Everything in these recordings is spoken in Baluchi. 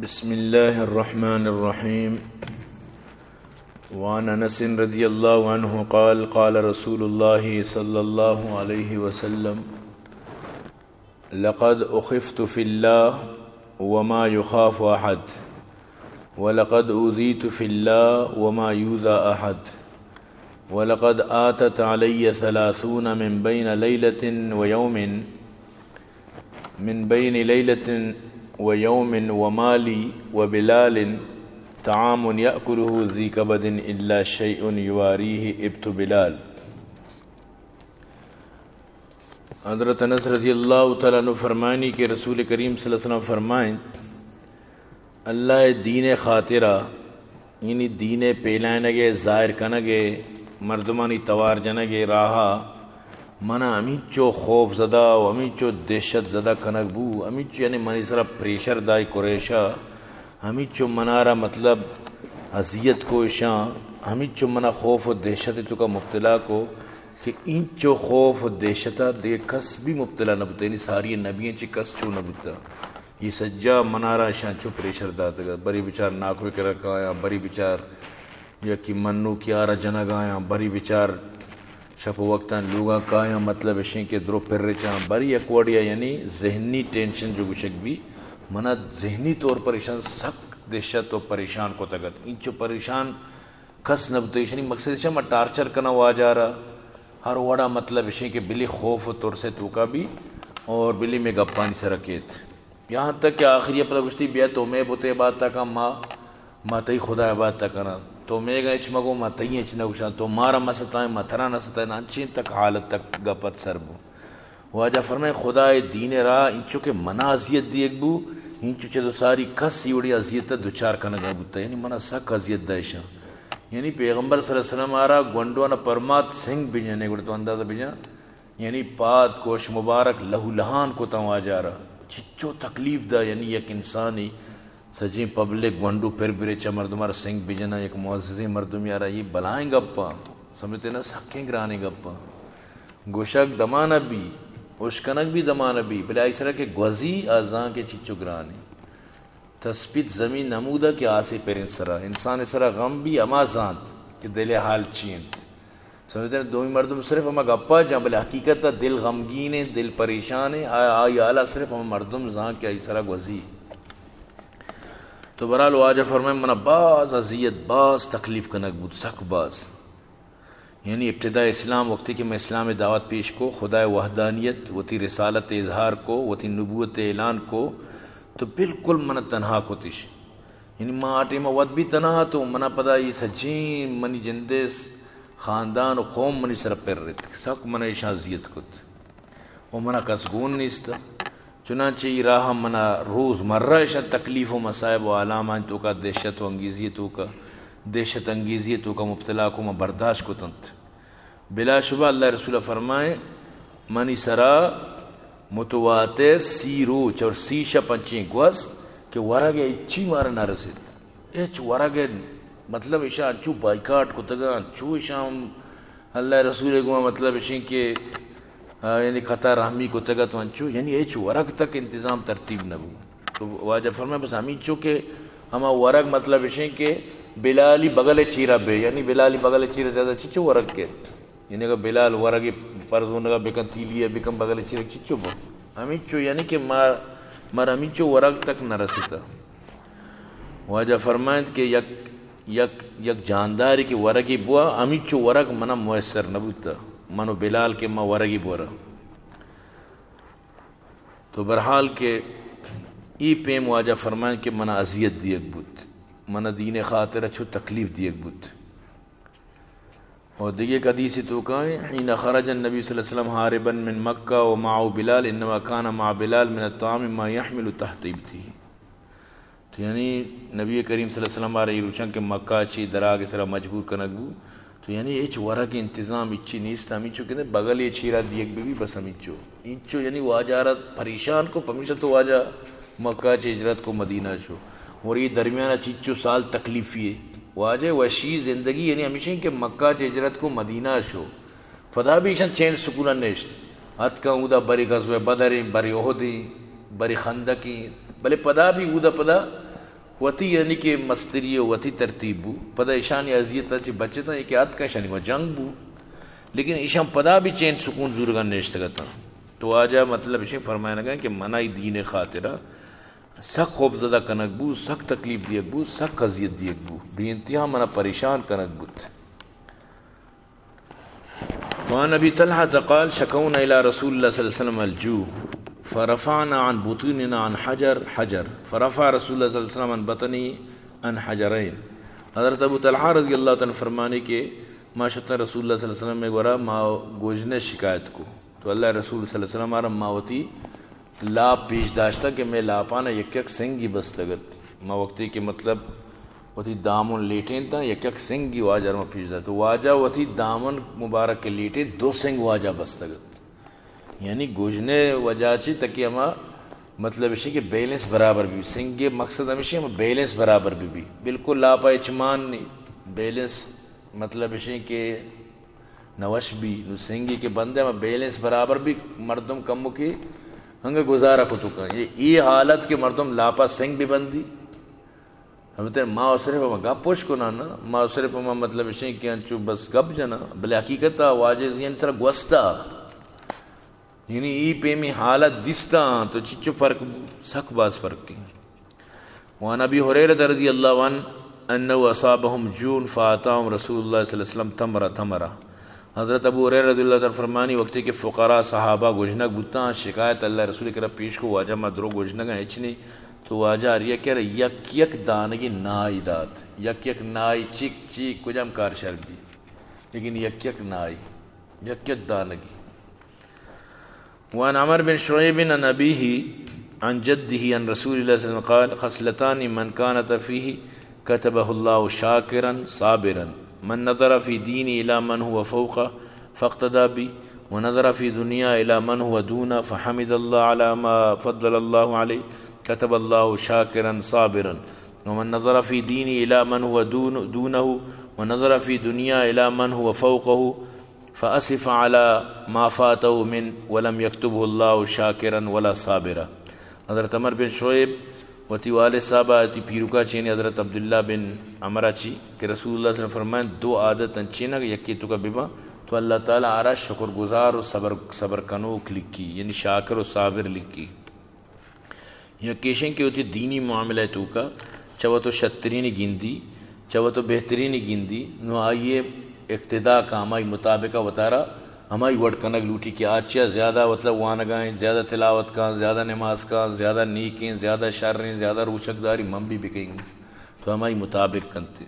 بسم الله الرحمن الرحيم. وعن أنس رضي الله عنه قال: قال رسول الله صلى الله عليه وسلم: لقد أخفت في الله وما يخاف أحد، ولقد أوذيت في الله وما يؤذى أحد، ولقد أتت علي ثلاثون من بين ليلة ويوم، من بين ليلة ويوم وما لي وبلال طعام يأكله ذي كبد إلا شيء يواريه إبط بلال. حضرت انس رضی اللہ تعالی عنہ فرمانی کہ رسول کریم صلی اللہ علیہ وسلم فرمائیں، اللہ دین خاطرہ، یعنی دین پھیلائنگے، ظاہر کنگے، مردمانی توار جنگے راہا منا ہمینچو خوف زدہ و ہمینچو دہشت زدہ کنگ بو، ہمینچو یعنی منی سرا پریشر دائی قریشا، ہمینچو منارا مطلب اذیت کو اشاں، ہمینچو منا خوف و دہشت توکا مبتلا کو کہ اینچو خوف و دہشتا دگہ کس بھی مبتلا نہ بوتا، یعنی ساری نبیاں چی کس چو نہ بوتا۔ یہ سجا منارا اشاں چو پریشر داتگا، بری بچار ناکوے کرا کایاں، بری بچار یکی منوکی آرا جنگ آیاں، بری بچار شپ وقتاں لوگاں کایاں، مطلب اشیں کہ درو پر رچاں، بری یک وڑیا یعنی ذہنی ٹینشن جو گشگ بی، منا ذہنی طور پر اشاں سک دہشت و پریشان کتگت۔ اینچو پریشان کس نہ بوتگ۔ اشانی مقصد اشاں ما ٹارچر کناں واجہ را، ہر وڑا مطلب اشیں کہ بلی خوف و ترس توکا بی اور بلی میں گپانی سرا کیت۔ یہاں تک کہ آخری پدا گوشتی، بیا تو میں بتے عبادت کن، ما، ما تئی خدا عبادت کناں۔ تو میں گا اچ مگو، ما تئی اچ نہ گوشاں۔ تو مارا مستائیں، ما ترا نہ ستائیں۔ انچیں تک حالت تک گپت سر بو۔ واجہ فرمائے، خدا دین را انچو کہ منا اذیت دیگ بو، انچو چہ دو ساری کس ایوڑی اذیت دچار کنگا بوتا۔ یعنی منا سک اذیت دائشاں۔ یعنی پیغمبر صلی اللہ علیہ وسلم آرا گونڈوانا پرمات سنگ بجنے، گڑا تو اندازہ بجن۔ یعنی پاد کوش مبارک لہو لہان کتاں واجہ را۔ چچو تکلیف دا، یعنی یک انسانی سجیں پبلک گونڈو پر برے چہ مردم را سنگ بجنا، یک معززیں مردم یارا، یہ بلائیں گپاں، سمجھتے نا، سکیں گرانیں گپاں۔ گوشگ دمانہ بی، اشکنگ بھی دمانہ بی، بلے آئی سرا کہ گوزی آ زان کہ چچو گرانی۔ تثبیت زمین نمودہ کہ آسے پرین سرا، انسان سرا غم بھی ہما زانت کہ دل حال چی انت۔ سمجھتے ہیں، دومی مردم صرف ہما گپا جان، بلے حقیقت دل غمگین ہے، دل پریشان ہے، آ-، آئی حالا صرف ہما مردم زان کہ آئی سرا گوزی۔ تو برحال واجہ فرمائے، منا باز اذیت، باز تکلیف کنگ بود، سک باز۔ یعنی ابتداء اسلام، وقتی کہ من اسلام دعوت پیش کو، خدائے وحدانیت، وتی رسالت اظہار کو، وتی نبوت اعلان کو، تو بالکل من تنہا کتش۔ یعنی ما آ ٹیما وت بھی تنہا تو منا پدا یہ سجین منی جندے س-، خاندان و قوم منی سر پر رت، سک من ایشاں اذیت کت و منا کس گون نیست۔ چنانچہ ای راہ منا روز مرہ اشاں تکلیف و مصائب و آلامانی توکا، دہشت و انگیزی توکا، دہشت انگیزی توکا مبتلا کو، من برداشت کتنت۔ بلا شبہ اللہ رسول فرمائیں، منی سرا متواتر سی روچ اور سی شپ انچیں گوست کہ ورگ ہچی مارا نہ رسیت۔ ہچ ورگ، مطلب، اشاں انچو بائیکاٹ کتگاں، انچو اشاں اللہ رسول گوما، مطلب، اشیں کہ، آ، یعنی قطع رحمی کتگا تو انچو، یعنی ہچ ورگ تک انتظام ترتیب نہ بو۔ تو واجہ فرمائے، بس ہمینچو کہ ہما ورگ، مطلب، اشیں کہ بلالی بغل چیرا بے، یعنی بلالی بغل چیرا زیادہ چچو ورگ کے۔ یعنی اگر بلال ورگی پرزونگا بکن، تیلی بکن، بغل چیرا چچو بو۔ ہمینچو، یعنی کہ مار، مار ہمینچو ورگ تک نہ رسیتا۔ واجہ فرمائنت کہ یک، یک، یک جانداری کہ ورگی بوا، ہمینچو ورگ منا میسر نہ بوتا۔ من و بلال کہ ما ورگی بورا۔ تو برحال کہ ای پیم واجہ فرمائنت کہ منا اذیت دیگ بوت، منا دین خاطر چو تکلیف دیگ بوت۔ اور دیگہ یک حدیث توکا ایں، حين خرج النبي صلى الله عليه وسلم هاربا من مكة ومعه بلال، إنما كان مع بلال من الطعام ما يحمل تحت إبطه۔ تو یعنی نبی کریم صلی اللہ علیہ وسلم آرا ای روچاں کہ مکہ چی دراگ سرا مجبور کنگ بو، تو یعنی ہچ ورگ انتظام ہچی نیست، ہمینچو کہ بغل یہ چیرا دیگ بی، بس ہمینچو۔ اینچو یعنی واجہ را پریشان کو، پمیشا تو واجہ مکہ چہ ہجرت کو مدینہ شو۔ اور یہ درمیان چچو سال تکلیفی ہے۔ واجہ وشی زندگی یعنی ہمیشہ کہ مکہ چہ ہجرت کو مدینہ شو۔ پدا بھی ایشان چین سکون نشت۔ اتکاں اودا بری غزوہ بدریں، بری احدیں، بری خندقیں، بلے پدا بھی اودا پدا وتی یعنی کہ مستری و وتی ترتیب بو، پدا ایشانی اذیت چہ بچتاں، یہ کہ اتکاں ایشانی گوں جنگ بو، لیکن ایشاں پدا بھی چین سکون زورگاں نشتگتاں۔ تو واجہ مطلب ایشی فرمائنگا کہ منا ای دین خاطرہ سک خوف زدہ کنگ بو، سک تکلیف دیگ بو، سک اذیت دیگ بو، بے انتہا منا پریشان کنگ بوت۔ وعن أبي طلحة قال: شكونا إلى رسول الله صلى الله عليه وسلم الجوع، فرفعنا عن بطوننا عن حجر حجر، فرفع رسول الله صلى الله عليه وسلم عن بطنه عن حجرين۔ حضرت ابو طلحہ رضی اللہ تعالی عنہ فرمانی کہ ما شتن رسول اللہ صلی اللہ علیہ وسلم میں گورا ما گوجنے شکایت کو، تو اللہ رسول صلی اللہ علیہ وسلم آرا ما وتی لاپ پیش داشتہ کہ مئے لاپانا یک یک سنگی بستگت۔ ما وقتی کہ مطلب وتی دامن لیٹینتاں، یک یک سنگی واجہ ما پیش داشتہ۔ واجہ وتی دامن مبارک کے لیٹے دو سنگ واجہ بستگت۔ یعنی گوجنے وجہ چی تاکہ ہما مطلب اشی کہ بیلنس برابر بی۔ سنگ مقصد ہمیشی ہم بیلنس برابر بی بی۔ بالکل لاپا اچمان نی، بیلنس مطلب اشی کہ نوش بی، نو سنگی کہ بندے ہم بیلنس برابر بی، مردم کمو کی ہنگے گزارہ کتو کن۔ یہ، یہ حالت کہ مردم لاپا سنگ بی بندی۔ البتہ ما صرف ہم گپ پوش کنا نا، ما صرف ہم مطلب اشیں کہ انچو بس گپ جنا، بلے حقیقت واجہ زین سر گوستا۔ یعنی ای پیمی حالت دیستاں تو چچو فرق بو، سک باز فرق کی۔ وعن أبي هريرة رضي الله عنه أنه أصابهم جوع فأعطاهم رسول الله صلى الله عليه وسلم تمرة تمرة۔ حضرت ابو ہریرہ رضی اللہ تعالی عنہ فرمانی، وقتی کہ فقراء صحابہ گوژنگ بوتاں، شکایت اللہ رسول کرا پیش کو، واجہ ما درو گوژنگاں ہچ نی، تو واجہ ہر یک یک یک دانگی نائی دات، یک یک نائی چیک چیک کجام کار شر بی، لیکن یک یک نائی، یک یک دانگی۔ وعن عمرو بن شعيب عن أبيه عن جده عن رسول الله صلى الله عليه وسلم قال: خصلتان من كانتا فيه كتبه الله شاكرا صابرا، من نظر في دينه إلى من هو فوقه فاقتدى به، ونظر في دنياه إلى من هو دونه فحمد الله على ما فضل الله عليه كتب الله شاكرا صابرا، ومن نظر في دينه إلى من هو دون-، دونه، ونظر في دنياه إلى من هو فوقه، فأسف على ما فاته منه ولم يكتبه الله شاكرا ولا صابرا۔ حضرت عمرو بن شعیب وتی والد صاحبا، وتی پیرکا چینی حضرت عبداللہ بن عمرا چی کہ رسول اللہ صلی اللہ علیہ وسلم فرمائیں، دو عادت انچیناں کہ یکی توکا بباں تو اللہ تعالی آرا شکر گزار و صبر، صبر کنوک لکی، یعنی شاکر و صابر لکی۔ یکیشیں کہ وتی دینی معاملہ توکا چہ وتو شترینی گندی، چہ وتو بہترینی گندی، نو آئیے اقتدا کا، ہمائی مطابقہ وتارا ہمائی وڑ کنگ لوٹی کہ آ چیا زیادہ مطلب وانگائیں، زیادہ تلاوت کاں، زیادہ نماز کاں، زیادہ نیکیں، زیادہ شریں، زیادہ روچک داری، من بھی بکیں۔ تو ہمائی مطابق کنتے۔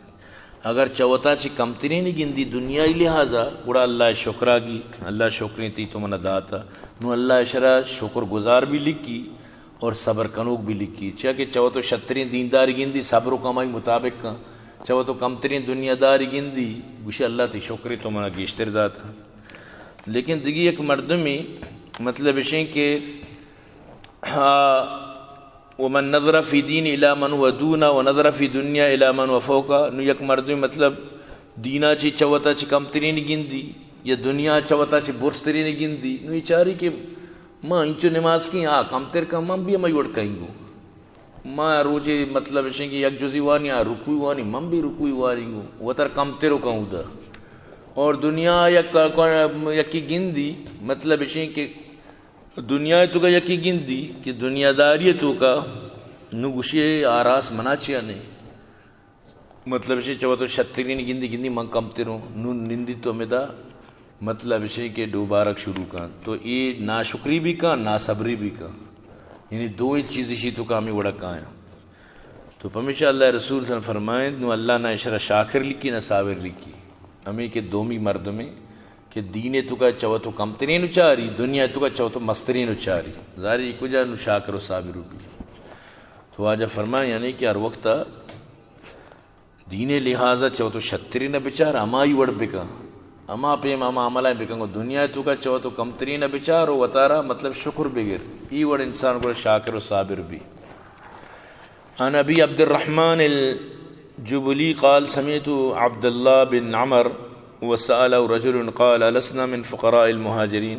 اگر چہ وتا چہ کمترینی گندی دنیائی لحاظا، گڑا اللہ شکرا گی، اللہ شکریں تی تو منا داتا۔ نو اللہ اشرا شکر گزار بھی لکی اور صبر کنوک بھی لکی۔ چیا کہ چہ وتو شتریں دینداری گندی، صبر و کمائی مطابق کن۔ چہ وتو کمتریں دنیا داری گندی، گوشی اللہ تی شکریں تو منا گیشتر داتا۔ لیکن دگی یک مردمی مطلب اشیں کہ ہا، ومن نظر في دينه إلى من هو دونه ونظر في دنياه إلى من هو فوقه۔ نو یک مردمے مطلب دینا چی چہ وتا چی کمترین گندی یا دنیا چہ وتا چی برزترین گندی، نو یہ چاری کہ ما انچو نماز کی آ کمتر کا، من بھی ہمائی وڑ کہیں گو۔ ما روچے مطلب اشیں کہ یک جزی وانی آ رکوعی وانی، من بھی رکوعی وانی گو۔ وتر کمتر و کہوں دا۔ اور دنیا یک، یکی گندی، مطلب اشیں کہ دنیا توکا یکی گندی کہ دنیا داری توکا نو گوشی آراس منا چیا نے۔ مطلب اشی چہ وتو شترین گندی گندی من کمتروں۔ نو نندی تو ہمدا مطلب اشی کہ ڈوبارک شروع کن۔ تو اے ناشکری بھی کن، ناصبری بھی کن۔ یعنی دوئیں چیز اشی توکا ہمیں وڑا کایاں۔ تو پمیشا اللہ رسول صلی اللہ علیہ وسلم فرمائیں، نو اللہ نہ اشرا شاکر لکی نہ صابر لکی۔ ہمیں کہ دومی مردمیں کہ دین توکا چہ وتو کمترین چاری، دنیا توکا چہ وتو مسترین چاری۔ ظاہر ہے کجا نو شاکر و صابر بھی۔ تو واجہ فرمائیں یعنی کہ ہر وقت دین لحاظا چہ وتو شترین بچار، ہمائی وڑ بکن، ہما پیم ہما عملہ بکن، و دنیا توکا چہ وتو کمترین بچار و وتارا مطلب شکر بگر، ای وڑ انسان گڑا شاکر و صابر بھی۔ عن أبي عبد الرحمن الجبلي قال: سمعت عبد الله بن عمر وسأله رجل قال: ألسنا من فقراء المهاجرين؟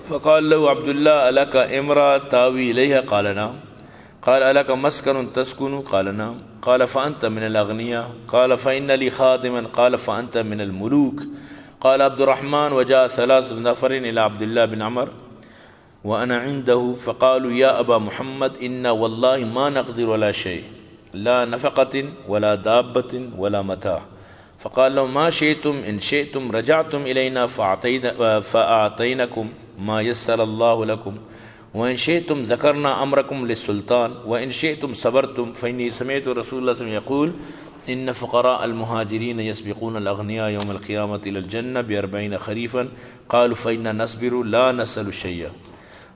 فقال له عبد الله: ألك امرأة تأوي إليها؟ قال: نعم. قال: ألك مسكن تسكن؟ قال: نعم. قال: فأنت من الأغنياء. قال: فإن لي خادما. قال: فأنت من الملوك. قال عبد الرحمن: وجاء ثلاثة نفر إلى عبد الله بن عمر وأنا عنده فقالوا: يا أبا محمد، إنا والله ما نقدر على شيء، لا نفقة ولا دابة ولا متاع. فقال لهم: ما شئتم، إن شئتم رجعتم إلينا فأعطينا-، فأعطيناكم ما يسر الله لكم، وإن شئتم ذكرنا أمركم للسلطان، وإن شئتم صبرتم، فإني سمعت رسول الله صلى الله عليه وسلم يقول: إن فقراء المهاجرين يسبقون الأغنياء يوم القيامة إلى الجنة بأربعين خريفا. قالوا: فإنا نصبر لا نسأل شيئا.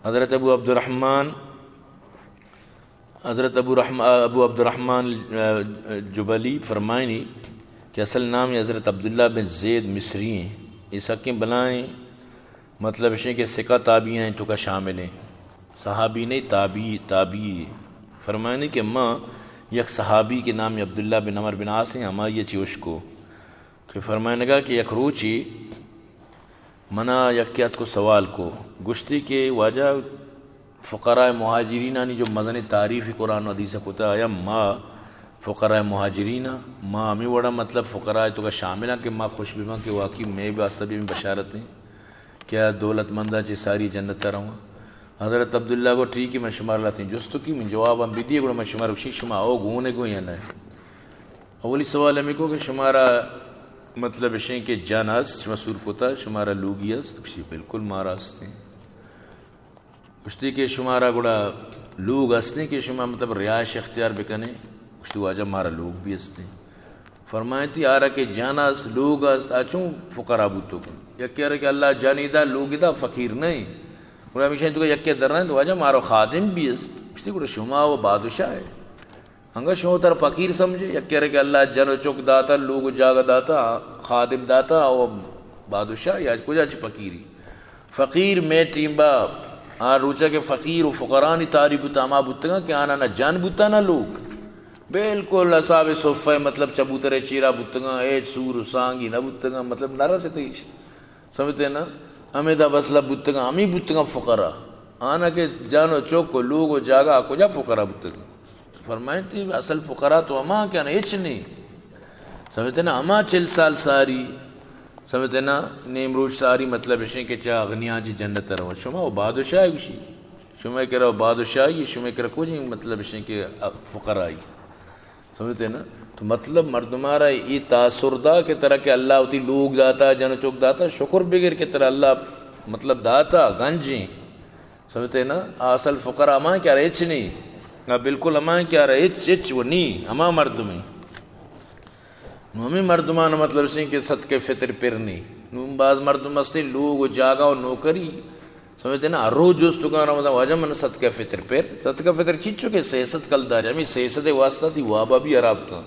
حضرت ابو عبدالرحمن، حضرت ابو رحم-، ابو عبدالرحمن، آ، جبلی فرمائنی کہ اصل نام حضرت عبداللہ بن زید مصری ہیں۔ یہ سکیں بلائیں، مطلب اشیں کہ ثقہ تابعین ہیں تو کا شامل ہیں۔ صحابی نہیں، تابعی، تابعی۔ فرمائنی کہ ما یک صحابی کے نام عبداللہ بن عمر بن عاص ہیں، ہماری یہ چیوش کو کہ فرمائنگا کہ یک روچی منا یکے اتکو سوال کو، گوشتی کہ واجہ، فقراء مہاجرینانی جو مزنیں تعریف قرآن و حدیث کتا، آیا ما فقراء مہاجرین، ما ہمیں وڑا مطلب فقراء تو کا شامل ہیں کہ ما خوش بھی کہ واقعی میں واسطہ بھی بشارت ہیں کہ دولت مندہ چے ساری جنت رہا؟ حضرت عبداللہ کو ٹھیک ہے، میں شمار لاتی جستو کی، من جواب ہم بھی دیے، گڑا میں شمار کشی شما او گونے گو یا نہیں؟ اولی سوال ہمیں کو کہ شمارا مطلب اشیں کہ جن است، شما سور کتا، شمارا لوگی است؟ گوشتی بالکل مارا استیں۔ گوشتی کہ شمارا گڑا لوگ استیں کہ شما مطلب رہائش اختیار بکنے؟ گوشتی واجہ مارا لوگ بھی استیں۔ فرمائیتی آرا کہ جن است، لوگ است، آ چون فقراء بوتو کن؟ یکی آرا کہ اللہ جنی دا، لوگی دا، فقیر نہیں۔ گڑا ہمیشہ تو یکی در نہیں تو واجہ مارا خادم بھی است۔ گوشتی گڑا شما و بادشاہ ہے۔ انگا شما ترا فقیر سمجھے؟ یکے رے کہ اللہ جن و چک داتا، لوگ و جاگہ داتا، خادم داتا، او بادشاہ یا کجا چی فقیری؟ فقیر میں ٹیم با، آ روچا کہ فقیر و فقرانی تعریف بوتا، ہما بوتگاں کہ آنا نہ جن بوتا نہ لوگ۔ بالکل اصحاب صفہ مطلب چبوترے چیرا بوتگاں، اے سور و سانگی نہ بوتگاں، مطلب نہ رسیت ایش۔ سمجھتے نا؟ ہمیں دا مسئلہ بوتگاں، ہمیں بوتگاں فقراء۔ آنا کہ جن و چک و لوگ و جاگہ کجا فقراء بوتگاں؟ فرمائیتی اصل فقراء تو ہما کہ آنا ہچ نہیں۔ سمجھتے نا؟ ہما چل سال ساری، سمجھتے نا؟ نیم روچ ساری مطلب اشیں کہ چا اغنیاں چی جنت رو۔ شما و بادشاہ گوشی۔ شما کرا و بادشاہی، شما کرا کجی مطلب اشیں کہ فقرائی۔ سمجھتے نا؟ تو مطلب مردمارا یہ تاثر دا کہ ترا کہ اللہ وتی لوگ داتا، جن و چک داتا، شکر بگر کہ ترا اللہ مطلب داتا، گنجیں۔ سمجھتے نا؟ اصل فقراء ہما کہ آرا ہچ نہیں۔ ہاں، بالکل ہما کہ آرا ہچ، ہچ و نہیں، ہما مردمیں۔ نو ہمیں مردمان مطلب اشیں کہ صدقہ فطر پر نہیں۔ نو باز مردم ہستیں لوگ و جاگہ و نوکری، سمجھتے نا، ہر روز جست کن رمضان، واجہ من صدقہ فطر پر، صدقہ فطر چیچو کہ سیاست کلدار، ہمیں سیاست واسطہ تی وابا بھی حراب کن۔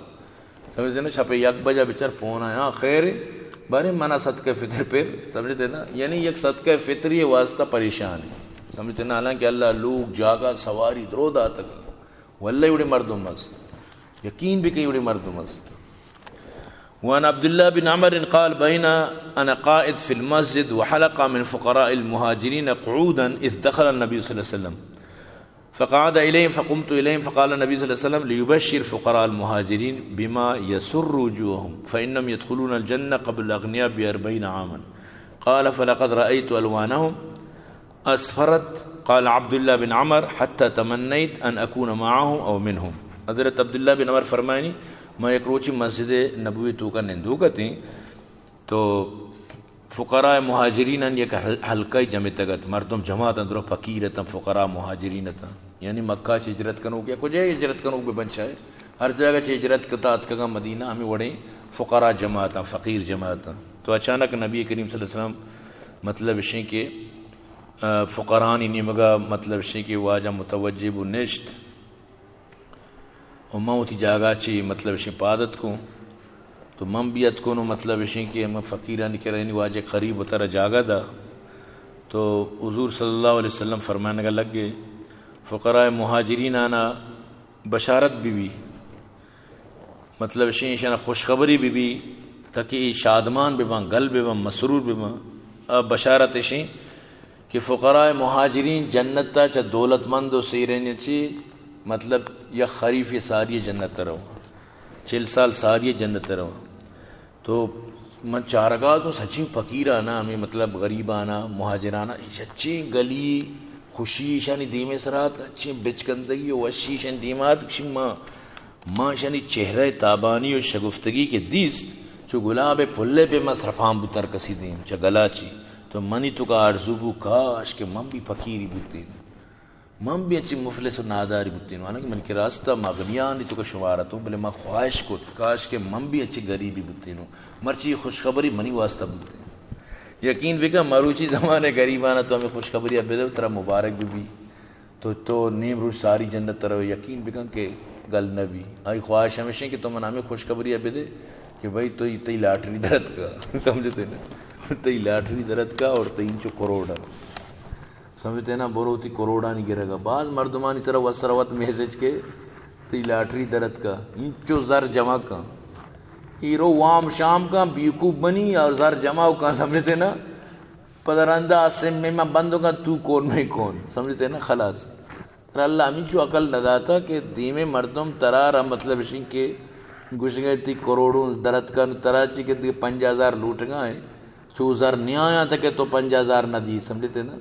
سمجھتے نا، شپے یک بجا بچار پونا، ہاں خیر، بارے منا صدقہ فطر پر، سمجھتے نا، یعنی یک صدقہ فطری واسطہ پریشان ہے۔ سمجھتے نا، حالانکہ اللہ لوگ جاگہ سواری درو داتگا۔ واللہ وڑے مردم است۔ یقین بکن وڑے مردم است۔ وعن عبد الله بن عمر قال: بين أنا قاعد في المسجد وحلقة من فقراء المهاجرين قعودا إذ دخل النبي صلى الله عليه وسلم، فقعد إليهم فقمت إليهم فقال النبي صلى الله عليه وسلم: ليبشر فقراء المهاجرين بما يسر وجوههم فإنهم يدخلون الجنة قبل الأغنياء بأربعين عاما. قال: فلقد رأيت ألوانهم أصفرت. قال عبد الله بن عمر: حتى تمنيت أن أكون معهم أو منهم. حضرت عبداللہ بن عمر فرمائنی، ما یک روچی مسجد نبوی توکا نندوک اتیں، تو فقراء مہاجرینان یک حل-، حلقہ جمعتگ ات، مردم جماعت اندرو فقیر اتن، فقراء مہاجرین اتن، یعنی مکہ چہ ہجرت کنوک یا کجا ہجرت کنوک بہ بنت شاید، ہر جاگہ چہ ہجرت کتا اتکگاں مدینہ، ہمیں وڑیں فقراء جماعت اتن، فقیر جماعت اتن۔ تو اچانک نبی کریم صلی اللہ علیہ وسلم مطلب اشیں کہ، آ، فقرانی نیمگا مطلب اشیں کہ واجہ متوجہ بو نشت۔ و من وتی جاگہ چی مطلب اشیں پاد اتکوں، تو من بھی اتکوں و مطلب اشیں کہ من فقیرانی کرا یعنی واجہ قریب و ترا جاگہ دا۔ تو حضور صلی اللہ علیہ وسلم فرمانگا لگے، فقراء مہاجرین آنا بشارت بی بی، مطلب اشیں اشانا خوشخبری بی بی، تاکہ ای شادمان ببن، گل ببن، مسرور ببن۔ آ بشارت اشیں کہ فقراء مہاجرین جنت تا چہ دولتمند و سیرین چی مطلب، یک خریف ساری جنت ءَ رواں، چل سال ساری جنت ءَ رواں۔ تو من چارگا تو سچیں فقیرانا، ہمیں مطلب غریبانا، مہاجرانا، سچیں گلی خوشی ایشانی دیمے سرا ات، سچیں بچکندگی و وشی ایشانی دیما ات، گوشی ما، ما ایشانی چہرہ تابانی و شگفتگی کہ دیست، چو گلاب پلے پہ ما سرپان بوت ہر کسی دیم، چہ گلا چی۔ تو منی توکا آرزو بو، کاش کہ من بھی فقیری بوتین۔ من بھی انچیں مفلس و ناداری بوتینوں، حالانکہ من کہ راستہ ما غنیانی توکا شمار اتوں، بلے ما خواہش کت، کاش کہ من بھی انچیں غریبی بوتینوں، مرچی خوشخبری منی واسطہ بوتین۔ یقین بکن، مروچی زمانے غریبانا تو ہمیں خوشخبری ءَ بدے، ترا مبارک بہ بی، تو، تو نیم روچ ساری جنت ءَ روے، یقین بکن کہ گل نہ بی۔ آئی خواہش ہمیش انت کہ تو من ہمیں خوشخبری ءَ بدے کہ بھائی تو، تئی لاٹری درتکا، سمجھتے نا، تئی لاٹری درتکا اور تئی انچو کروڑ ہے۔ سمجھتے نا، برو وتی کروڑانی گرگا۔ باز مردمانی سرا وت سرا وت میسج کہ تئی لاٹری درتکا، انچو زر جمع کن۔ ایرو وام شام کن، بیوقوف بنی اور زر جمع کن، سمجھتے نا۔ پدا رندا سم میں من بند کن، تو کون میں کون، سمجھتے نا، خلاص۔ ترا اللہ ہمینچو عقل نہ داتا کہ دیمے مردم ترا را مطلب اشیں کہ گوشگے تئی کروڑوں درتکا، ترا چی کہ دیگہ پنجاہ ہزار لوٹگا ہیں، چو زر نیایاں تک تو پنجاہ ہزار نہ دی، سمجھتے نا۔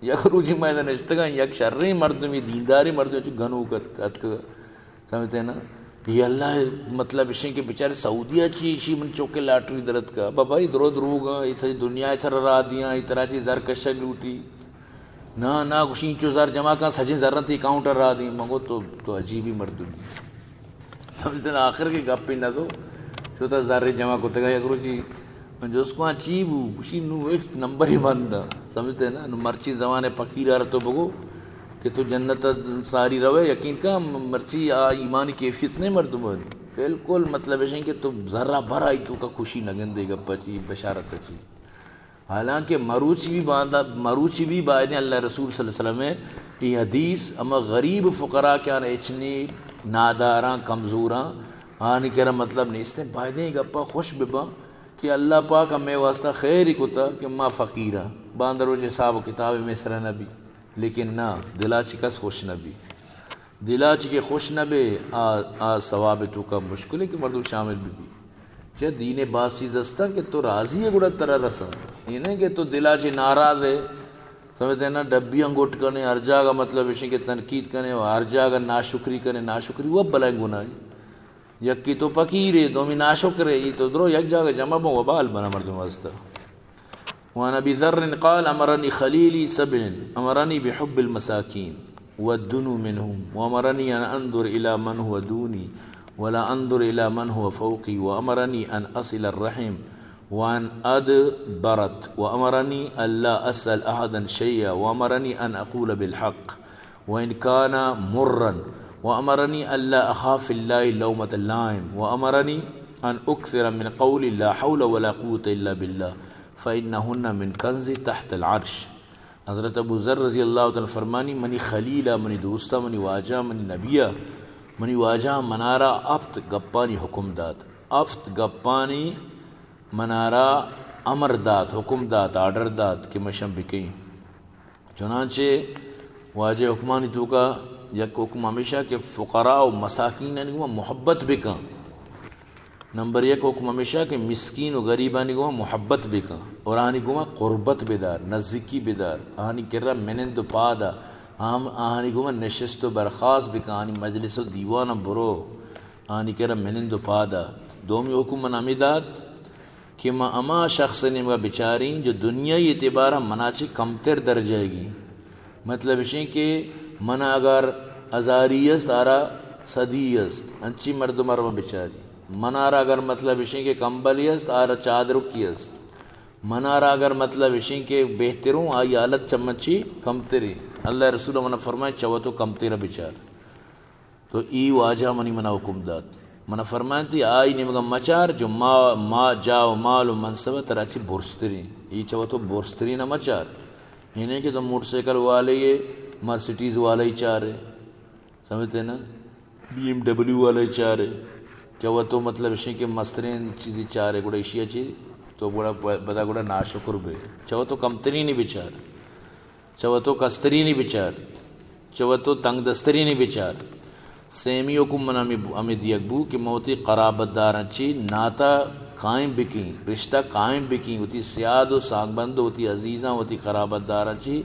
یک روچی ما ادا نشتگاں، یک شریں مردمی، دینداریں مردمی چو گنوک ات، اتکگ۔ سمجھتے نا؟ یہ اللہ، مطلب اشیں کہ بیچارے سعودیہ چی، اشی من چوکے لاٹری درتکا۔ بابا، یہ درو دروگاں، یہ ساری دنیا سر را دیاں، یہ ترا چی زر کشگ لوٹی۔ نا، نا، گوشی، انچو زر جمع کن، سجیں زراں تئی اکاؤنٹ ءَ را دیں۔ من گو، تو، تو عجیبی مردمی۔ سمجھتے نا، آخر کہ گپے نہ دو، شتا زر جمع کتگا۔ یک روچی من جست کواں چی بو؟ گوشی، نو ہچ، نمبر ہی بند۔ سمجھتے نا، نو مرچی زمانے فقیر آر تو بگو کہ تو جنت ساری روے، یقین کن مرچی آ ایمانی کیفیت نہیں مردم۔ بالکل مطلب اشیں کہ تو زرا بھر آئی توکا خوشی نہ گندے، گپا چی، بشارت چی۔ حالانکہ مروچی بھی باندا، مروچی بھی بایدیں اللہ رسول صلی اللہ علیہ وسلم ءِ یہ حدیث ہما غریب فقراء کہ آن اچنی ناداراں، کمزوراں، آنی کرا مطلب نیستیں، بایدیں گپا خوش بباں کہ اللہ پاک ہمیں واسطہ خیر ہی کتا کہ ما فقیراں، باندا روچ حساب و کتاب میں سر نہ بی، لیکن نہ، دلا چی کس خوش نہ بی۔ دلا چی کہ خوش نہ بے، آ، آ ثواب توکا مشکل ہے کہ مردم شامل بہ بی۔ چہ دین ءِ باز چیز ہستاں کہ تو راضی ہے گڑا ترا رسن۔ یہ نہیں کہ تو دلا چی ناراض ہے، سمجھتے ہیں نا، ڈبی انگوٹ کنے، ہر جاگہ مطلب اشیں کہ تنقید کنے، ہر جاگہ ناشکری کنے، ناشکری وہ بلائیں گناہ ہے۔ یکی تو فقیر ہے، دومی ناشکر ہے، یہ تو درو یک جاگہ جمع بوں، وبال بنا مردم واسطہ۔ وعن أبي ذر قال: أمرني خليلي سبع، أمرني بحب المساكين والدنو منهم، وأمرني أن أنظر إلى من هو دوني ولا أنظر إلى من هو فوقي، وأمرني أن أصل الرحم وإن أدبرت، وأمرني ألا أسأل أحدا شيئا، وأمرني أن أقول بالحق وإن كان مرا، وأمرني ألا أخاف في الله لومة لائم، وأمرني أن أكثر من قول لا حول ولا قوة إلا بالله، فإنهن من كنز تحت العرش۔ حضرت ابو ذر رضی اللہ تعالی عنہ فرمانی، منی خلیلا، منی دوستا، منی واجہ، منی نبیا، منی واجہ منارا ہفت گپانی حکم دات، ہفت گپانی منارا امر دات، حکم دات، آرڈر دات کہ مشن بکیں۔ چنانچہ واجہ حکمانی توکا یک حکم ہمیشہ کہ فقراء و مساکینانی گوما محبت بکن۔ نمبر یک حکم ہمیشہ کہ مسکین و غریبانی گوما محبت بکن اور آنی گوما قربت بدار، نزدیکی بدار، آنی کرا منند و پادا، ہم آنی گوما نشست و برخاست بکن، آنی مجلس و دیوانا برو، آنی کرا منند و پادا۔ دومی حکم من ہمیں دات کہ ما ہما شخص نیمگا بچاریں جو دنیای اعتبارا منا چی کمتر درجہ گی۔ مطلب اشیں کہ منا اگر ہزاری است، آرا صدی است، انچی مردم آرا ما بچاری۔ منارا اگر مطلب اشیں کہ کمبلی است، آرا چادرکی است۔ منارا اگر مطلب اشیں کہ بہتروں، آئی حالت چمچی کمتری۔ اللہ رسول منا فرمائے، چوتو کمتر بچار۔ تو ای واجہ منی منا حکم دات۔ منا فرمائنتی، آئی نیمگا مچار جو ما، ما جا و مال و منصب ترا چی برزترین۔ ای چہ وتو برزترین مچار۔ یہ نہیں کہ تو موٹر سائیکل والے، مرسیڈیز والے چارے۔ سمجھتے نا؟ بی ایم ڈبلیو والے چارے۔ چہ وتو مطلب اشیں کہ مسترین چیزی چارے، گڑا اشیا چی تو گڑا بدا گڑا ناشکر بے۔ چہ وتو کمترینی بچار۔ چہ وتو کسترینی بچار، چہ وتو تنگ دسترینی بچار۔ سیمی حکم من ہمے، ہمے دیگ بو کہ من وتی قرابت داراں چی ناتا قائم بکیں، رشتہ قائم بکیں، وتی سیاد و سانگبند و وتی عزیزاں، وتی قرابت داراں چی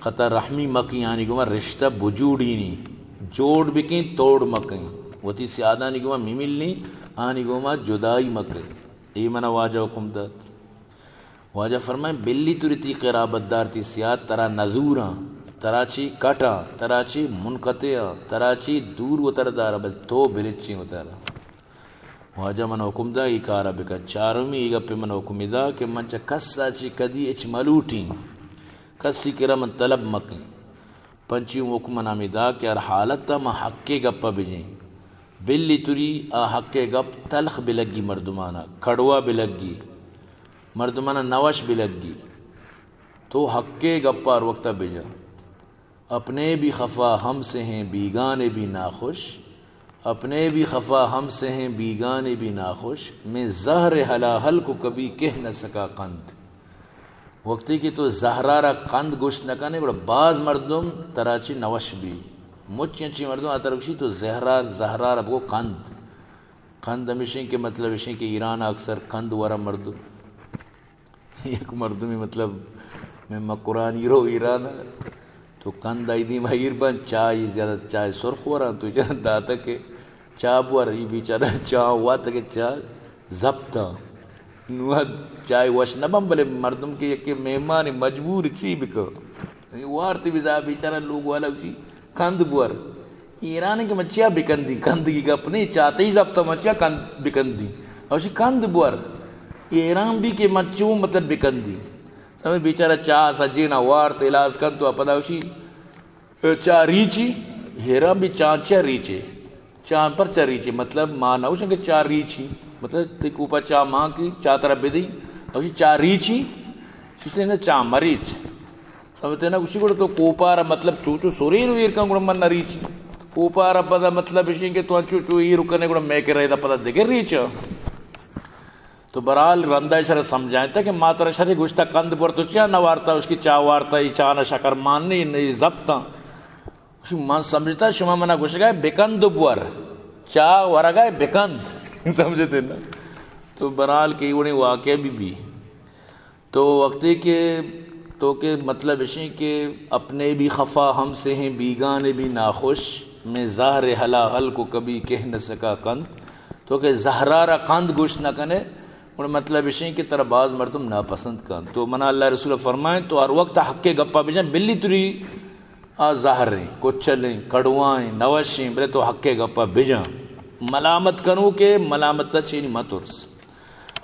قطع رحمی مکیں، آنی گوما رشتہ بجوڑینی، جوڑ بکیں، توڑ مکیں، وتی سیادانی گوما مملیں، آنی گوما جدائی مکیں۔ اے منا واجہ حکم دات۔ واجہ فرمائیں، بلی توری تی قرابت دار، تی سیاد ترا نزوراں، ترا چی کٹاں، ترا چی منقطعاں، ترا چی دور وتر دار، بل تو بلچیں وتر۔ واجہ من حکم دا، ای کارا بکن۔ چارمی ای گپے من حکم دا کہ من چہ کسا چی کدی اچ ملوٹیں، کسی کرا من طلب مکیں۔ پنچمی حکم من ہمے دا کہ ہر حالت ء من حق ء گپ ء بجیں۔ بلی توری آ حق ء گپ تلخ بلگی مردمانا، کڑوا بلگی مردمانا، نوش بلگی۔ تو حق ء گپ ء ہر وقت ء بجن۔ اپنے بھی خفا ہم سے ہیں بیگانے بھی ناخوش، اپنے بھی خفا ہم سے ہیں بیگانے بھی ناخوش، میں زہر ہلاہل کو کبھی کہہ نہ سکا قند۔ وقتی کہ تو زہرا را قند گوشت نہ کنے، گڑا باز مردم ترا چی نوش بی۔ مچ انچی مردم آ ترا گوشی تو زہرا، زہرا را بگو قند۔ قند ہمیشیں کہ مطلب اشیں کہ ایران اکثر قند ورا مردم۔ یک مردمی مطلب میں مکرانی رو ایران تو قند آئی دیما ایر بن، چائے زیادہ، چائے سرخ وران تو جان داتا کہ چا بور، ای بیچارہ چا وات کہ چا زبطاں۔ نو چائے وش نہ بن، بلے مردم کہ یکے مہمان مجبور چی بکن؟ وارتی بزا بیچارہ لوگ والا چی قند بور۔ ایران کہ مچیا بکندی، قند کی گپ نہیں، چاتے ہی زبطاں مچیا قند بکندی۔ اوشی قند بور۔ ایران بھی کہ مچو مطلب بکندی۔ سمجھ بیچارہ چا سجینا وارت الاز کن تو پدا اوشی چا ریچی، ہیران بھی چا چا ریچے، چا پر چا ریچے، مطلب ما نہ گوشن کہ چا ریچی، مطلب تی کوپا چا مان کی، چا ترا بدی، او چا ریچی، چیزے نہ چا مریچ۔ سمجھتے نا، گوشی گڑا تو کوپا را مطلب چو چو سورین ویر کن گڑا من نہ ریچی۔ کوپا را پدا مطلب اشیں کہ تو چو چو ایر کنے گڑا میں کہ رہے دا پدا دگہ ریچا۔ تو برحال رندا شر سمجھائیں تا کہ ما ترا شر گوشتا قند بور تو چیا نہ وارتا، اس کی چا وارتا، ای چا نہ شکر مان نہیں، نہیں زبطاں۔ من سمجھتا شما منا گوشگا بکند بور، چا ورگا بکند۔ سمجھتے نا؟ تو برحال کہ اے وڑیں واقعہ بھی بی۔ تو وقتی کہ تو کہ مطلب اشیں کہ اپنے بھی خفا ہم سے ہیں بیگانے بھی ناخوش، میں زہر ہلاہل کو کبھی کہہ نہ سکا قند، تو کہ زہرا را قند گوشت نہ کنے، گڑا مطلب اشیں کہ ترا باز مردم ناپسند کن۔ تو منا اللہ رسول فرمائیں تو ہر وقت حق گپا بجن، بلی تری آ زہریں، کچلیں، کڑوائیں، نوشیں، بلے تو حق گپا بجن۔ ملامت کنوکے ملامت چینی مترس۔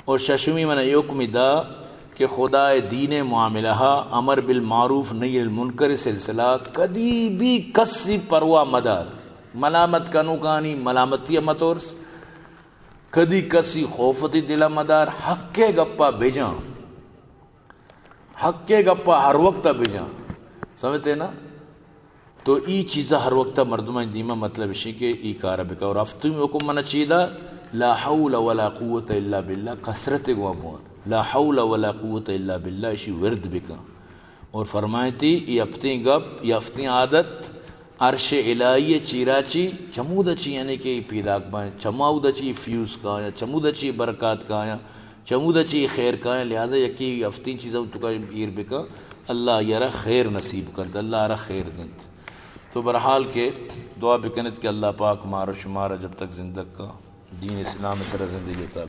اور ششمی من حکم دا کہ خدائے دین معاملہ، امر بالمعروف نہی المنکر سلسلہ کدی بھی کسی پرواہ مدار۔ ملامت کنوکانی ملامتی مترس، کدی کسی خوف تی دل مدار، حق گپا بجان، حق گپا ہر وقت بجان۔ سمجھتے نا؟ تو ای چیزا ہر وقت مردمانی دیما مطلب اشی کہ ای کارا بکا۔ اور ہفتمی حکم منا چی دا؟ لا حول ولا قوت الا باللہ، کثرت گوا بوان۔ لا حول ولا قوت الا باللہ، اشی ورد بکن۔ اور فرمائیتی، ای ہفتیں گپ، ای ہفتیں عادت، عرش الہی چیرا چی، چمودا چی یعنی کہ ای پیداک بائیں، چماودا چی فیوز کایاں، چمودا چی برکات کایاں، چمودا چی خیر کایاں، لہذا یکی ہفتیں چیزاں تو کا ایر بکن، اللہ یارا خیر نصیب کنت، اللہ را خیر دنت۔ تو برحال کہ دعا بکنت کہ اللہ پاک مارا شمارا جب تک زندگ کا دین اسلام سر زندگی عطا